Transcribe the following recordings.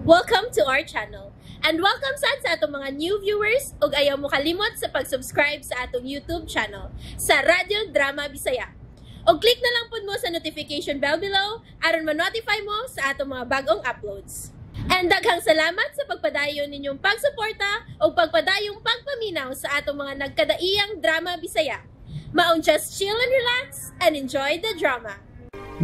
Welcome to our channel. And welcome sad sa atong mga new viewers ug ayaw mo kalimot sa pag-subscribe sa atong YouTube channel sa Radyo Drama Bisaya. Og click na lang pud mo sa notification bell below aron ma-notify mo sa atong mga bagong uploads. And daghang salamat sa pagpadayon ninyong pagsuporta ug pagpadayong pagpaminaw sa atong mga nagkadaiyang drama Bisaya. Maong just chill and relax and enjoy the drama.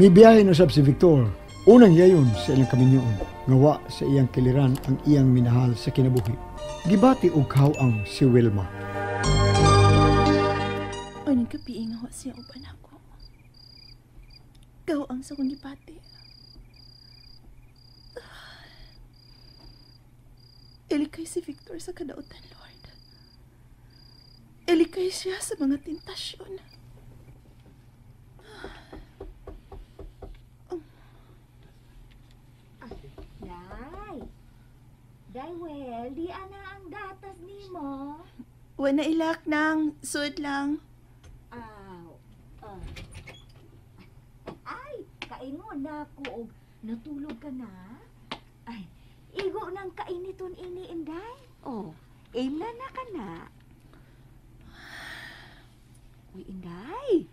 Mibiyahe na sab si Victor. Unang yayon sa ilang kaminyoon. Ngawa sa iyang kiliran ang iyang minahal sa kinabuhi. Gibati og kaw-ang si Wilma. Ay, nagkapiing ako siya uban ako. Gaw ang sa kong gipati. Ilikay si Victor sa kadautan, Lord. Ilikay siya sa mga tentasyon. Day. Day, well, di ana ang gatas nimo. Wala ilak nang sud lang. Aw. Ah. Ay, kaingon na ako og natulog ka na. Ay, igo nang kainiton ini, Inday. Oh, aim na na ka na. Uy, Inday.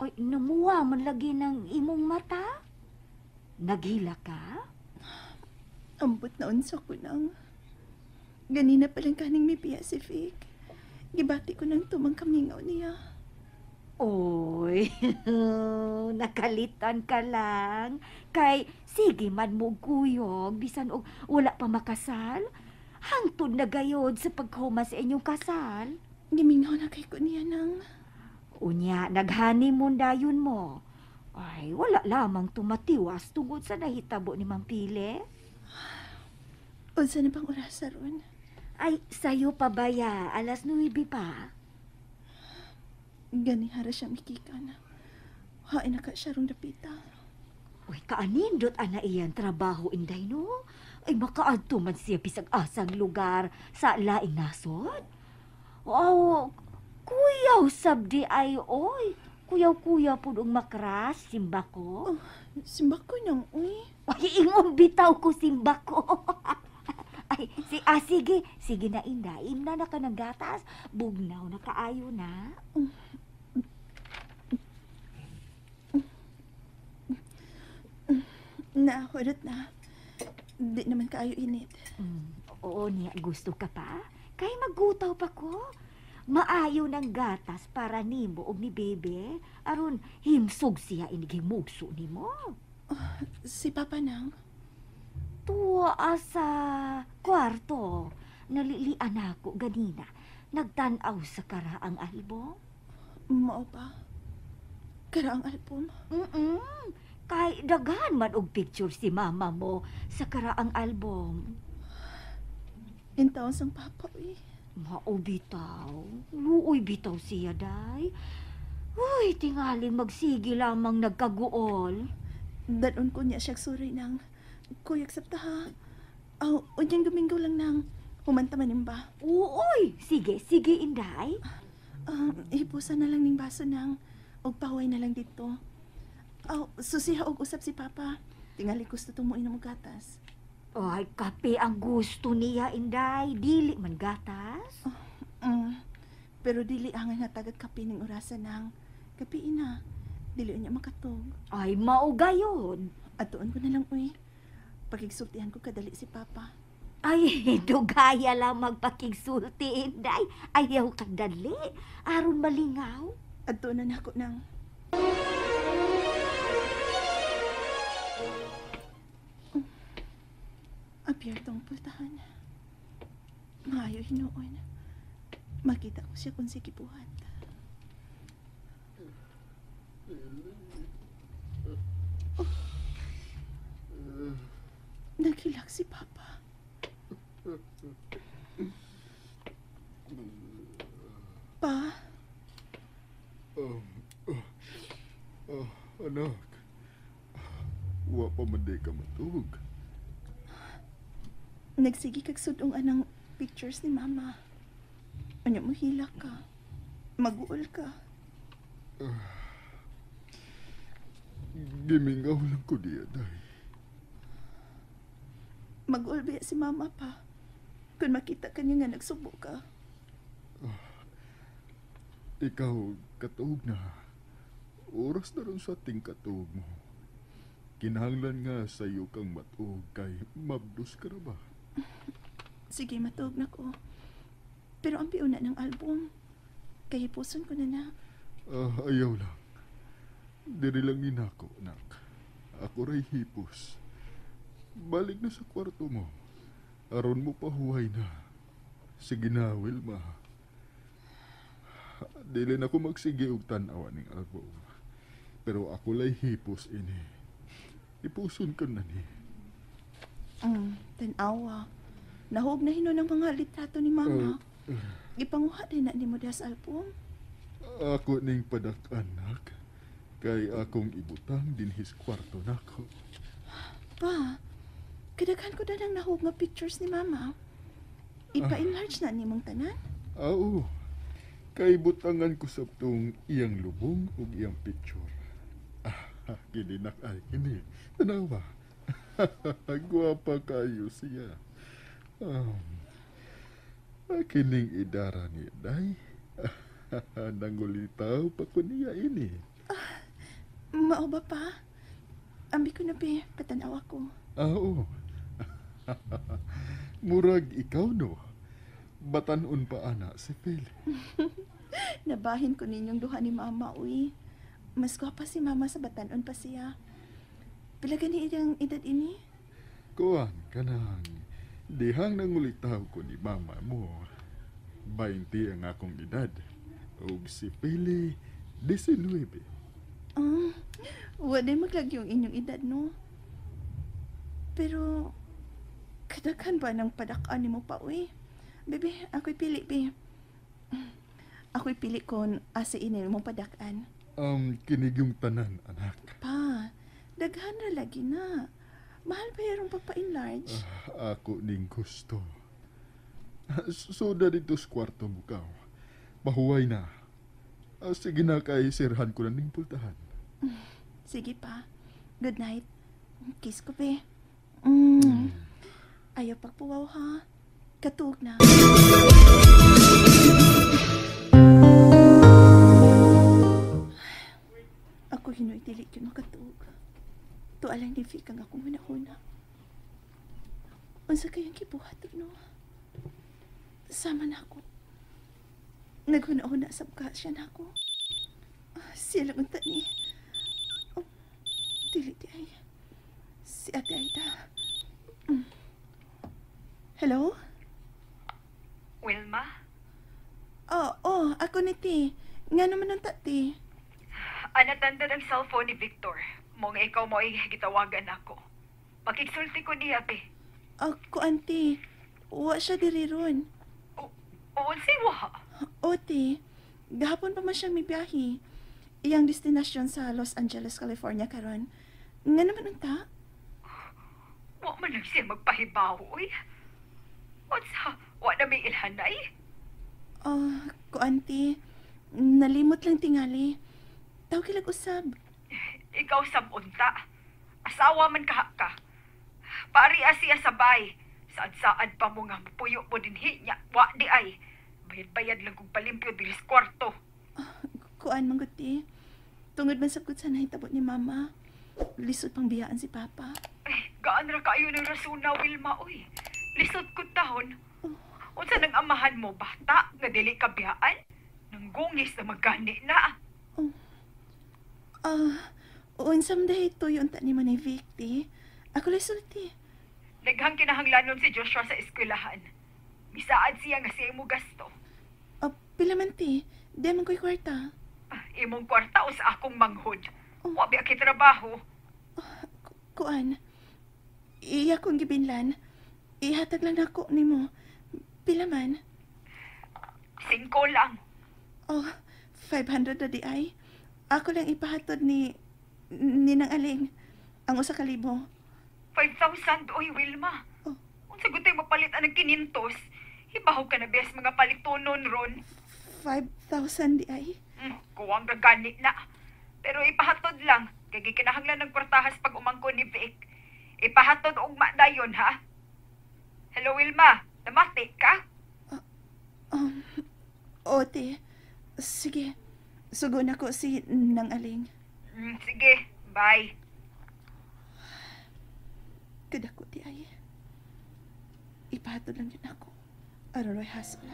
Oy, namuha man lagi ng imong mata. Naghila ka? Ambot na unsa ko nang. Ganina pa lang kaning mipiya si Vic. Gibati ko nang tumang kamingaw niya. Oy, nakalitan ka lang. Kay sige man mo kuyog, bisan og wala pa makasal. Hangtod na gayod sa pagkoma sa inyong kasal. Gimingaw na kay ko niya nang. Unya, nag-honeymoon dayon mo. Ay, wala lamang tumatiwas tungod sa nahitabo ni Mang Pile. Unsa na bang oras ron? Ay, sayo pa baya, 9:00 pa. Gani hara siya mikikan. Hain na ka siya rong dapita. Uy, kaanindot ana iyan trabaho, Inday, no? Ay, makaadto man siya bisag asang lugar sa laing nasod. Aw, kuyaw sabdi ay, oy. Kuyaw-kuyaw pud og makras, simba ko. Oh, simba ko nang, uy. Ay, ingon bitaw ko, simba ko. Ay, sige, sige na, Inday. Imna na ka ng gatas. Bugnaw na kaayo na. Na, hurot na. Di naman kaayo init. Oo niya, gusto ka pa? Kay magutaw pa ko. Maayo ng gatas para nimo og ni bebe. Aron himsog siya inigimugso nimo. Oh, si Papa nang? Tuwa sa kwarto. Nalilian ako ganina. Nagtan-aw sa karaang album. Mao pa? Karaang album? Kay daghan man og picture si mama mo sa karaang album. Intaon sang papa, uy. Mao bitaw. Luoy bitaw siya, day. Uy, tingaling magsige lamang nagkaguol. Danon ko niya siya suray nang kuya, aksepta ha. Aw, unyang Domingo lang nang humanta man ba? Uoy, sige, sige, Inday. Hipusan na lang ning baso nang og paway na lang dito. Aw, susiha og usap si Papa. Tingali gusto tumuin og gatas. Ay, kape ang gusto niya, Inday. Dili man gatas. Oh, pero dili ang nga tagag kape ning orasa nang. Kape ina. Dili niya makatog. Ay, mao gayod. Atuon ko na lang, uy. Pakigsultihan ko kadali si Papa. Ay, dugaya lang magpakigsulti, Inday. Ayaw kadali. Aron malingaw. Atuon na nako nang. Appear tong pultahan. Maayo hinuon. Makita ko siya kung sige buhat. Oh. Naghilak si Papa. Pa? Anak, wa pa man di ka matug. Nagsige kag sudong anang pictures ni Mama. Ano mo hilak ka? Maguol ka. Gimingaw lang ko diya, day. Mag-ulbi si mama pa. Kung makita ka niya nga nagsubo ka. Ikaw, katuog na. Oras na ron sa tingkatuog mo. Kinahanglan nga sa iyo kang matuog kay mabdos ka ra ba? Sige, matuog na ko. Pero ang piuna ng album. Kay hipuson ko na na. Ah, ayaw lang. Diri lang ni nako, nak. Ako ray hipos. Balik na sa kwarto mo. Aron mo pahuway na. Sige na, Wilma. Dili na ko magsige og tan-awa ning album. Pero ako lay hipos ini. Ipuson ka na ni. Tanawa. Nahog na hinon ang mga litrato ni mama. Ipanguha din na nimo diha sa album. Ako ning padak-anak. Kay akong ibutang dinhis kwarto nako. Pa, kadaghan ko na nang nahog nga pictures ni mama. Ipa-enlarge na nimong tanan. Oo. Kay butangan ko sa tong iyang lubong ug iyang picture. Ah, kini nak ay kini. Tanawa. Gwapa kayo siya. Kining idara ni Day. Nangulitaw pa ko niya ini. Mao ba pa? Ambi ko na be, patanawa ko. Ah, oo. Murag ikaw no. Batanon pa ana si Phil. Nabahin ko ninyong duha ni mama, uy. Mas gwapa si mama sa batanon pa siya. Pila gani iyang edad ini? Kuan kanang dihang nangulitaw ko ni mama mo. 20 ang akong edad. Ug si Pili, 19. Ah, wa din maglagyo ang inyong edad, no? Pero, kadaghan ba ng padak-an nimo pa, uy? Bebe, ako'y pili, be. Ako'y pili kon asa ini mong padak-an. Kinig yung tanan, anak. Pa, daghan ra lagi na. Mahal ba yarong pagpa-enlarge? Ah, ako ning gusto. Suda dito sa kwarto mo ka. Pahuway na. Ah, sige na kay sirhan ko na ning pultahan. Sige pa. Good night. Kiss ko, be. Ayaw pagpuwaw, ha? Katuog na. Ako hinoy dili yun makatuog. Tuwa lang ni Vic ang akong hunahuna. Unsa kayang gibuhat, no? Sama na ako. Naghuna-huna sa ka siya na ako. Ah, siya lang unta ni. Oh, dili di ay. Si Ate Aida. Hello? Wilma? Oh, oh, ako ni ti. Nga naman ang ti. Anatanda ng cellphone ni Victor. Mong ikaw mo ay gitawagan ako. Makigsulti ko niya, be. Ako, auntie. Wa siya diri ron. O, unsay wa? O, ti. Gahapon pa man siyang mibiyahe. Iyang destinasyon sa Los Angeles, California karon. Nga naman unta? Wa man lang siya magpahibaw, uy. Unsa? Wa na may ilhanay? Oh, ko, auntie. Nalimot lang tingali. Tawag kilag usab. Ikaw sab unta. Asawa man kaha ka. Pari siya sabay. Saad-saad pa mo nga mupuyo mo dinhi niya. Wa di ay. Bayad-bayad lang kong palimpyo diri sa kwarto. Kuan man gud ti. Tungod man sabgot sa nahitabo ni mama. Lisod pang biyaan si papa. Eh, gaan ra kaayo ng rasuna, Wilma, uy. Lisod ko tahon. Unsa nang amahan mo, bata, nga dili ka biyaan? Nanggungis na magani na. Ah, unsam dahi tuyo unta ni mo ni Vic, ti. Ako lay sulti. Daghang kinahanglanon si Joshua sa eskwelahan. Misaad siya nga siya mo gasto. Ah, pila man ti. Di man ko'y kwarta. Ah, imong kwarta o sa akong manghod. Oh. Wa biya kay trabaho. Kuan. Iya kong gibinlan. Ihatag lang nako nimo. Pila man? 5 lang. Oh, 500 na di ay. Ako lang ipahatod ni Ninang Aling. Ang 1,000. 5,000, oy, Wilma. Oh. Unsa gud tay mapalit anang 500? Hibaw ka na bes mga palitonon ron. 5,000 di ay. Kuwang ra gani na. Pero ipahatod lang kay gikinahanglan ng kwartahas pag umangko ni Vic. Ipahatod ugma dayon ha. Hello, Wilma. Namati ka? Ote, sige. Sugo na ko si Nang Aling. Sige, bye. Kadako di ay. Ipahatod lang yun ako. Aron way hassle.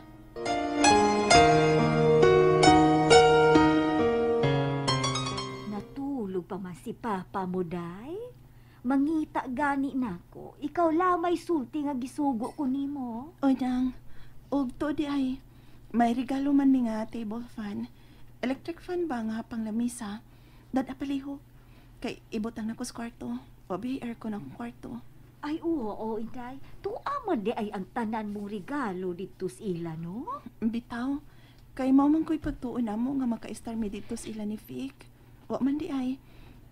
Natulog pa man si Papa mo, day. Mangita gani nako. Ikaw lamay sulti nga gisugo ko nimo. Oy, Nang. Og to di ay. May regalo man mi nga table fan. Electric fan ba nga pang lamisa? Dad apalihok. Kay ibutang na ko sa kwarto. Obi, aircon akong kwarto. Ay, oo, Inday. Tuwa man di ay ang tanan mong regalo dito sa ila, no? Bitaw. Kay mao man ko'y pagtuon namo nga maka-star mi dito sa ila ni Vic. Wa man di ay.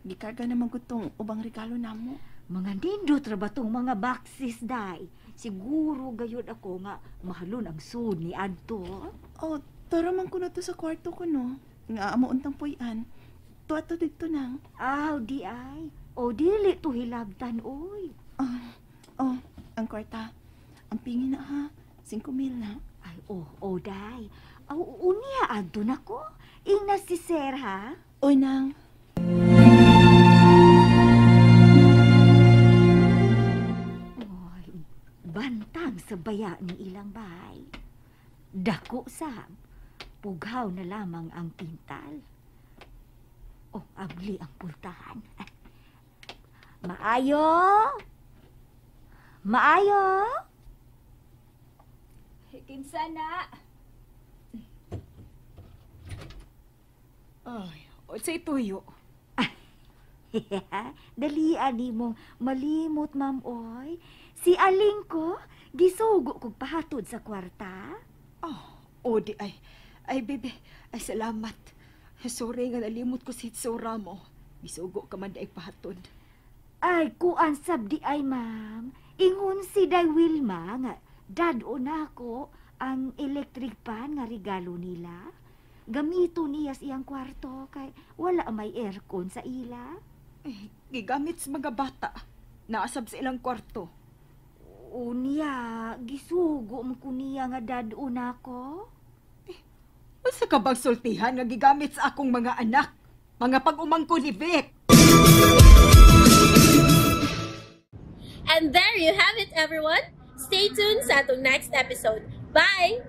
Gikarga naman ko tong ubang regalo namo. Mga nindot ra ba tong mga boxes, day? Siguro gayud ako nga mahalon ang sud ni adto. Oh, tara man ko na to sa kwarto ko, no? Nga amo untang puy-an. Tuwa to dito nang. Aw, di ay. O dili to hilabtan, oy. Oh, ang kwarta. Ang pingin na ha. 5,000 na. Ay, oh, day. Aw, unya adto nako. Ingna si sir, ha? Oy, Nang. Oy, bantang sa baya ni ilang bay. Dako sab. Pughaw na lamang ang pintal. Oh, abli ang pultahan. Ay. Maayo? Maayo? Kinsa na? Ay, unsay tuyo? Dalian nimong malimot, ma'am, oy. Si Aling ko, gisugo kog pahatod sa kwarta. Oh, di ay. Ay, bebe, ay salamat. Sorry nga nalimot ko si itsura mo. Gisugo ka man di ay pahatod. Ay, kuan sab di ay, ma'am. Ingon si Day Wilma nga dad-o na ako ang electric pan nga regalo nila. Gamito niya sa iyang kwarto kay wala may aircon sa ila. Eh, gigamit sa mga bata. Naasab sa ilang kwarto. Unya, gisugo mo ko niya nga dad-o na ako. Unsa ka bang sultihan nga gigamit sa akong mga anak? Mga pag-umangko ni Vic. And there you have it, everyone. Stay tuned sa atong next episode. Bye!